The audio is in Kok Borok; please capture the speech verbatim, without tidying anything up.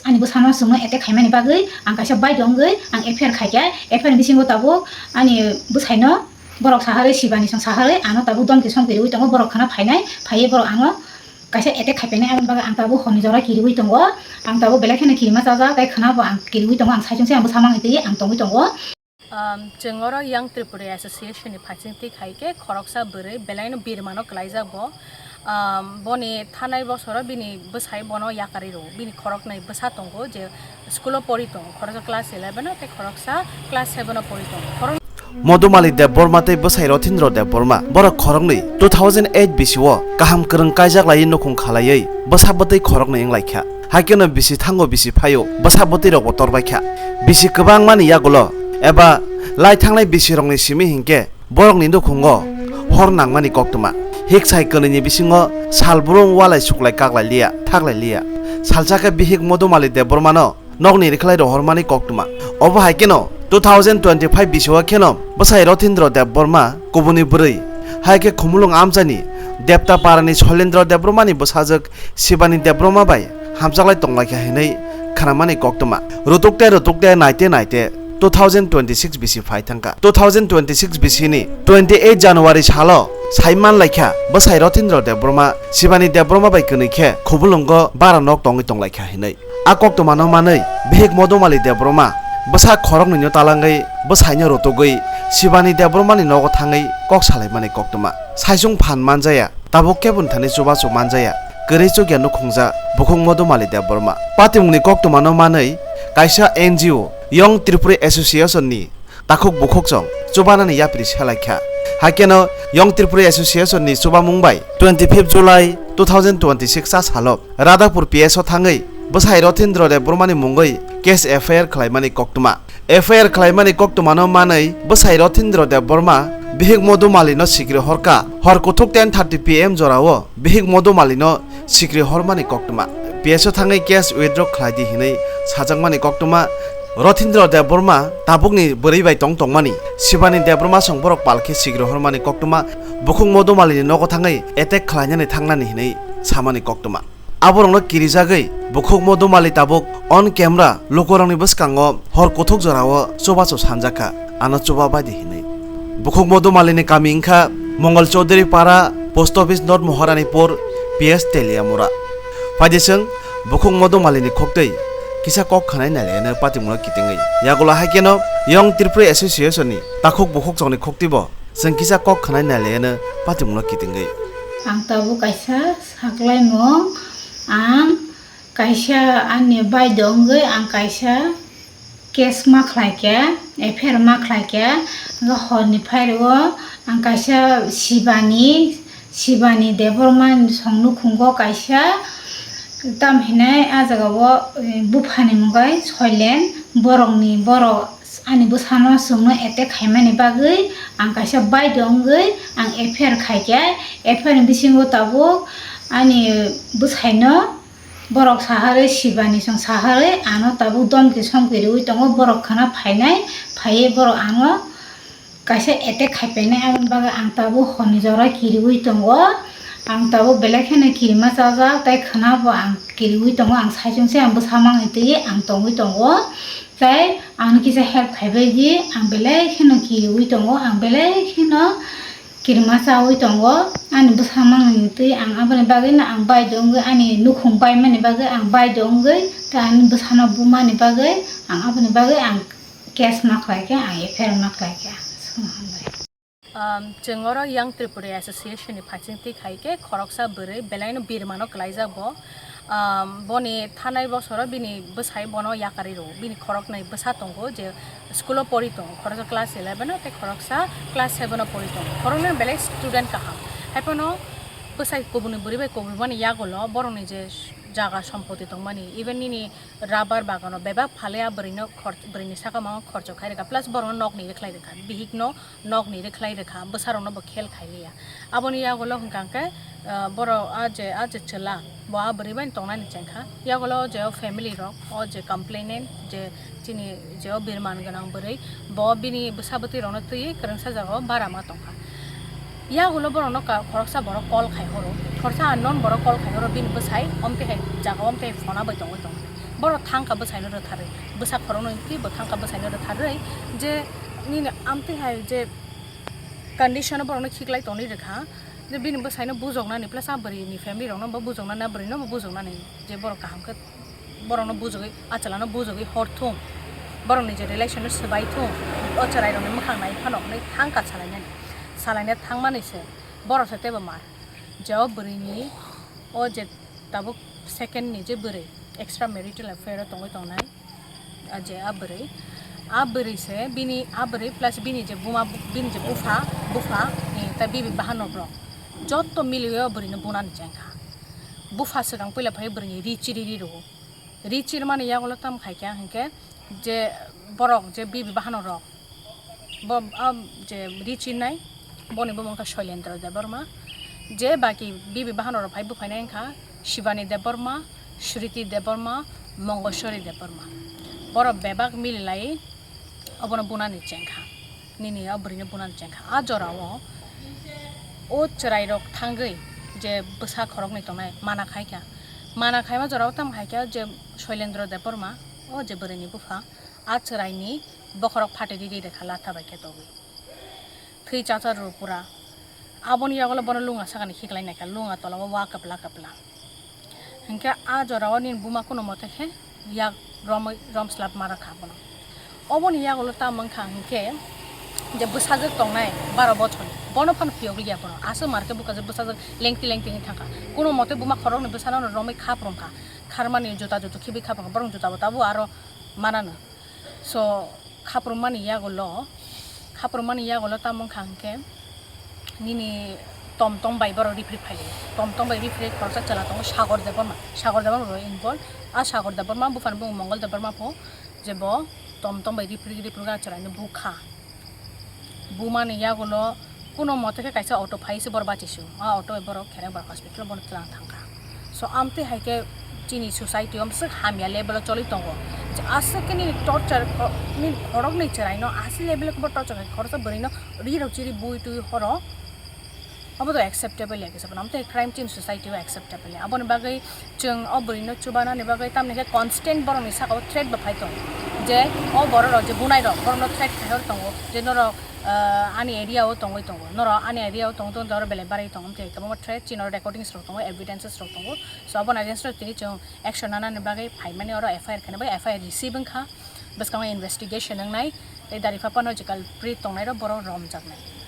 Ani bwsano chwngno attack khaimani bagwi ang kaisa baidhyo wngwi ang F I R khaikha. F I R ni bisingo tabuk ani bwsaino borok saharwi, Sibani song saharwi ano tabuk domki somki riwi tongo, borok khwna phainai, phaiwi borok ano kaisa attack khaipainai, aboni bagwi ang tabuk horni jora kiriwi tongo. Ang tabuk belai kheno kirima chajak, tei khwnabo ang kiriwi tongo, ang saichung se ang bwsa mangwi twi ang tongwi tongo. Um, chwng oro Young Tripuri Association ni phaising twi khai khe khoroksa bwrwi belaino birmano kwlaijak bo. Um, boni thanai bosoro bini bwsai bono yakarwi rwo. Bini khoroknwi bwsa tongo je school o pori tongo. Khoroksa class eleven o tei khoroksa class seven o pori tongo. Khorok- Modumali Debbarma tei bwsai Rothindra Debbarma borok khoroknwi two thousand eight bisio kaham kwrwng kaijak laiwi nukhung khalaiwi bwsa bwtwi khoroknwi wnglaikha. Haikhe no bisi thango bisi phaio, bwsa bwtwi rokbo torbaikha. Bisi kwbangmani yagulo eba lai thangnai bisi rokni simi hinkhe borokni nukhungo hor nangmani koktwma. Hiksai kwnwini bisingo sal brung walai suklai kaklai liya, thaklai liya. Salsa khe bihik Modumali Debbarmano nokni rikhlai rohormani koktwma. Obo hai kheno two thousand twenty-five bisio kheno bwsai Rothindra Debbarma kubuni bwrwi, hai khe Khumulwng amchaini Depta parani Soilendra Debbarmani bwsajwk Sibani Debbarma bai hamchaklai tonglaikha hinwi khnamani koktwma. Rutuk tei rutuk tei naite naite two thousand twenty-six bisi phai thangkha. Two thousand twenty-six bisini twenty-eight January salo sai manlaikha bwsai Rothindra Debbarma Sibani Debbarma bai kwnwi khe Khumulwngo bara nok tongwi tonglaikha hinwi. A koktwmano manwi bihik Modumali Debbarma bwsa khoroknwino talangwi bwsaino rutugwi Sibani Debbarmani nogo thangwi kok salaimani koktwma. Saichung phan manjaya, tabuk keboni thani chubachu manjaya, kwrwi chukya nukhungja bukhuk Modumali Debbarma. Patimungni koktwmano manwi kaisa N G O Young Tripuri Association ni takhuk bukhuk chwng chubanani yapri selaikha. Haikhe no Young Tripuri Association ni chubamung bai twenty-fifth July two thousand twenty-six a salo Radhapur P S o thangwi bwsai Rothindra Debbarmani mungwi case F I R khlaimani koktwma. F I R khlaimani koktwmano manwi bwsai Rothindra Debbarma bihik Modumali no sikri horkha, hor kuthuk ten thirty P M jorao bihik Modumali no sikri hormani koktwma. P S o thangwi case withdraw khlai di hinwi sajakmani koktwma. Rothindra Debbarma tabukni bwrwi bai tong tongmani Sibani Debbarma song borok pal khe sikri hormani koktwma, bukhuk Modumali ni nogo thangwi attack khlainani thangnani hinwi samani koktwma. Aborokno kirijagwi bukhuk Modumali tabuk on camera lukurokni bwskango hor kuthuk jorao chubachu sanjakha, ano chuba baidi hinwi. Bukhuk Modumali ni kami wngkha Mongol Chaudhary Para, Post Office North Moharanipur, P S Teliamura. Phaidi chwng bukhuk Modumali ni khoktwi kisa kok khanai nailaino patimungno kitingwi. Yagulo hai kheno Young Tripuri Association ni takhuk bukhuk chwngni khoktwibo chwng kisa kok khanai nailaino patimungno kitingwi. Ang tabuk kaisa saklaimung, ang kaisa ani baidhyo wngwi ang kaisa case ma khlaikha, F I R ma khlaikha, wngkha horni phairwo ang kaisa Sibani, Sibani Debbarma song nukhungo kaisa, tam hinai ah jagao, eh, buphani mungwi Soilen, borokni borok ani bwsano chwngno attack khaimani bagwi ang kaisa baidhyo wngwi ang F I R khaikha, F I R ni bisingo tabuk ani bwsaino borok saharwi Sibani song saharwi ano tabuk domki somki riwi tongo, borok khwna phainai, phaiwi borok ano kaisa attack khaipainai, aboni bagwi ang tabuk horni jora kiriwi tongo. Ang tabuk belai kheno kirima chajak tei khwnabo ang kiriwi tongo, ang saichung se ang bwsa mangwi twi ang tongwi tongo, tei ang kisa help khaibai di, ang belai kheno kiriwi tongo, ang belai kheno kirima chawi tongo, ani bwsa mangni twi ang aboni bagwi no ang baidhyo wngwi ani nukhung baimani bagwi ang baidhyo wngwi tei ani bwsano bumani bagwi ang aboni bagwi ang case ma khlaikha, ang F I R ma khlaikha. Aswkno hambai. Um, chwng oro Young Tripuri Association ni phaising twi khai khe khoroksa bwrwi belaino birmano kwlaijak bo. Um, boni thanai bosoro bini bwsai bono yakarwi rwo. Bini khoroknwi bwsa tongo je school o pori tongo. Khoroksa class eleven o tei khoroksa class seven o pori tongo. Khoroknwi belai student kaham. Haiphano bwsai kubuni bwrwi bai kubui mani yagulo borokni je jaga sompoti tongmani, even nini rubber bagano bebak phalwi a bwrwino khor-, bwrwini saka mao khorchok khai rwkha, plus borokno nokni rwkhlai rwkha, bihikno nokni rwkhlai rwkha, bwsarokno bo khel khai liya. Aboni yagulo hwnkha hwnkhe, ah, borok a je, a je chwla, bo a bwrwi bai tongnani chengkha. Yagulo o je o family rok, o je complainant, je chini je o birman gwnang bwrwi, bo bini bwsa bwtwi rokno twiwi kwrwngsa jagao bara ma tongkha. Yagulo borokno ka-, khoroksa borok call khai horo, khoroksa unknown borok call khai horo, bini bwsai omtwi hai jagao omtwi hai phone bai tongwi tongo. Borok thangkha bwsaino rwtharwi, bwsa khoroknwi twibo thangkha bwsaino rwtharwi, je nini amtwi hai je condition o borokno khiklai tongwi rwkha, je bini bwsaino bujoknani plus a bwrwini family rokno bo bujoknani, a bwrwino bo bujoknani, je borok kaham khe borokno bujogwi, a chwlano bujogwi hor thung, borokni je relation no swbai thung, o chwrairokni mwkhang nai phano hwnwi thangkha salainani. Salaina thangmani se borok se teibo mar, je o bwrwini o je tabuk second ni je bwrwi extra marital affair o tongwi tongnai, a je a bwrwi, a bwrwi se bini a bwrwi plus bini je buma, bini je bupha, bupha, eh, ta bibi bahanok rok jotto miliwi o bwrwino bunani chengkha. Bupha swkang puila phai bwrwini ri chiri ri rwo. Ri chirmani yagulo tam khaikha hinkhe je borok je bibi bahanok rok, bo, ah, je ri chirnai, boni bumung kha Shoilendra Debbarma. Je baki bibi bahanok rok phai buphainai wngkha Shivani Debbarma, Sriti Debbarma, Mongoswari Debbarma. Borok bebak mililai obono bunani chengkha, nini o bwrwino bunani chengkha. A jorao o chwrairok thangwi je bwsa khoroknwi tongnai mana khaikha. Mana khaima jorao tamo khaikha je Shoilendra Debbarma, o je bwrwini bupha, a chwraini bokhorok phatwi riri rwkha latha bai khe togwi. Thwi chachar rw pura. Aboni yagulo bono lunga sakani khiklai naikha, lunga tolao wa kwpla kwpla. Hinkhe a jorao nini buma kuno mote khe yak romwi romslap ma rwkha bono. Oboni yagulo tamo wngkha hinkhe je bwsajwk tongnai baro bochorni, bono phano phiyogwi ya bono. Aswk mar khe buka je bwsajwk lengti lengti wngwi thangkha. Kuno mote buma khoroknwi bwsano romwi khap romkha. Kharmani juta jutu khibwi khap romkha. Borok juta bo tabuk aro manano. So, khaprummani yagulo, khaprummani yagulo tamo wngkha hinkhe nini Tom Tom bai borok rifri phailaio. Tom Tom bai rifri khoroksa chwla tongo Sagor Debbarma. Sagor Debbarma bo involve. A Sagor Debbarma buphani bumung Mongol Debbarma pho je bo Tom Tom bai rifri rifri ga chwlaino bukha. Bumani yagulo kuno mote khe kaisa auto phai se borok bachi su. A auto bai borok Kherek bai hospital bono twlang thangkha. So amtwi hai khe chini society o bwswk hamya level o choli tongo. Je aswk khe nini torture kho-, nini khoroknwi chwraino aswk level khe bo torture khai khoroksa bwrwino ri rok chiri bui twi horo. Obo to acceptable ya kisa bono. Amtwi crime chini society o acceptable ya. Aboni bagwi chwng o bwrwino chubanani bagwi tamni khe constant borokni saka o threat bo phai tongo. Je o borok rok je bunai rok borokno threat khai hor tongo. Je norok ah, ani area o tongwi tongo, norok ani area o tong tong norok belai barwi tongo, wngkhe kwbangma threat chini recordings rok tongo, evidences rok tongo. So abo evidence rok tini chwng action nanani bagwi phaimani oro F I R khaina bagwi F I R receive wngkha, bwskango investigation wngnai tei Daripha Panajical Priest tongnai rok borok romjaknai.